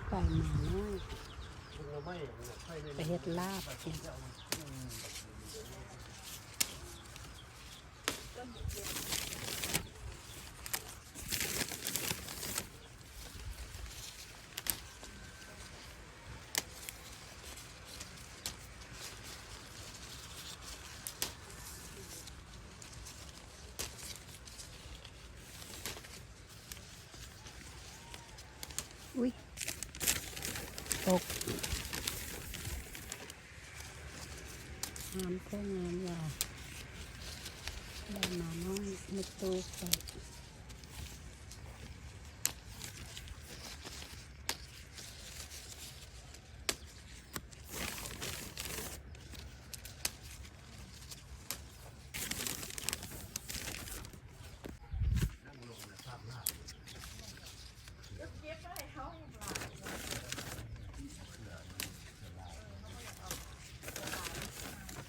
ໄປມານ້ອຍ ໄປເຮັດລາບກິນ. ອຸ້ຍ ຕົກ. ງາມແທ້ງາມວ່າ ໄດ້ມານ້ອຍໃນໂຕໄປ.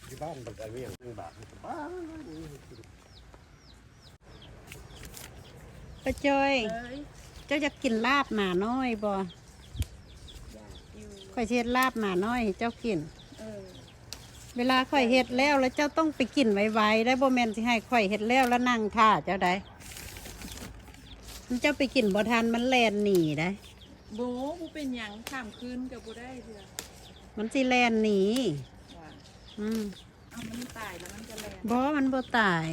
ທີ່ບ້ານບັກກະວຽງ ບາດ ປ້າຈ້ອຍ ເອີຍ ເຈົ້າຢາກກິນລາບໝານ້ອຍບໍ່? ຢາກຢູ່. ຂ້ອຍຊິເຮັດລາບໝານ້ອຍໃຫ້ເຈົ້າກິນ. ເອີ ເວລາຂ້ອຍເຮັດແລ້ວ ແລ້ວເຈົ້າຕ້ອງໄປກິນໄວໆ ໄດ້ ບໍ່ແມ່ນຊິໃຫ້ຂ້ອຍເຮັດແລ້ວ ແລ້ວນັ່ງຖ້າເຈົ້າໄດ໋. ມັນ ເຈົ້າໄປກິນບໍ່ທັນ ມັນແລ່ນໜີໄດ໋. ບໍ່ ບໍ່ເປັນຫຍັງ ຂ້າມຄືນກໍບໍ່ໄດ້ເທື່ອ. ມັນຊິແລ່ນໜີ. ວ່າ ອືມ. ເອົາ ມັນຕາຍແລ້ວມັນຈະແລ່ນ? ບໍ່ ມັນບໍ່ຕາຍ.